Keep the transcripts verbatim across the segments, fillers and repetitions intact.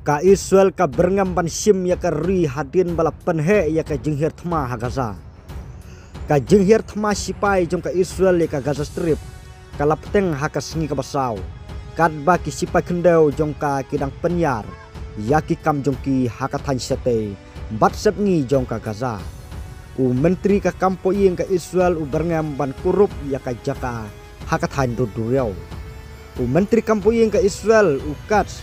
Ka Israel ka byrngem ban shim ïa ka ri hadien ba la pynheh ïa ka jinghiar thma ha Gaza. Ka jinghiar thma shipai jong ka Israel ïa ka Gaza Strip ka la pteng ha ka sngi kaba saw, katba ki sipai khyndew jong ka ki dang pynïar ïa ki kam jong ki ha ka thaiñ shatei bad sepngi jong ka Gaza. U Myntri ka kam poh ïing ka Israel u byrngem ban kurup ïa ka jaka ha ka thaiñ duriaw. U Myntri kam poh ïing ka Israel u Katz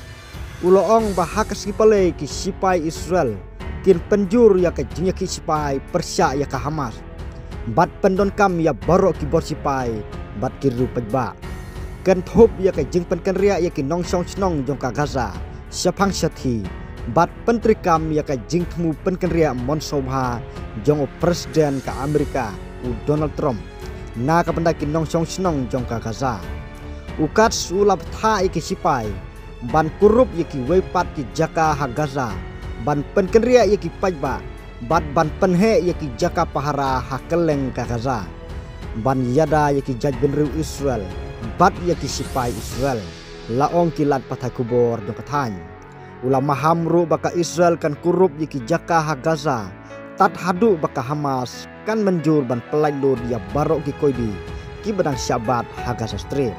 u la ong ba ha ka sngi palei ki sipai Israel kin pynjur ïa ka jingïakhih sipai pyrshah ïa ka Hamas bad pyndonkam ïa baroh ki bor sipai bad ki riew paidbah. Kynthup ïa ka jingpynkynriah ïa ki nongshong shnong jong ka Gaza shaphang shathie bad pyntreikam ïa ka jingthmu pynkynriah mon sngewbha jong u President ka Amerika u Donald Trump na ka bynta ki nongshong shnong jong ka Gaza. U Katz u la bthah ïa ki sipai ban kurup ïa kiwei pat ki jaka ha Gaza ban pynkynriah ïa ki paidbah bad ban pynheh ïa ki jaka pahara ha kylleng ka Gaza ban ïada ïa ki jaitbynriew Israel bad ïa ki sipai Israel, la ong ki lad pathai khubor jong ka thaiñ. U la maham ruh ba ka Israel kan kurup ïa ki jaka ha Gaza tad haduh ba ka Hamas kan mynjur ban pyllait lut ïa baroh ki koidi kiba dang shah bat ha Gaza Strip.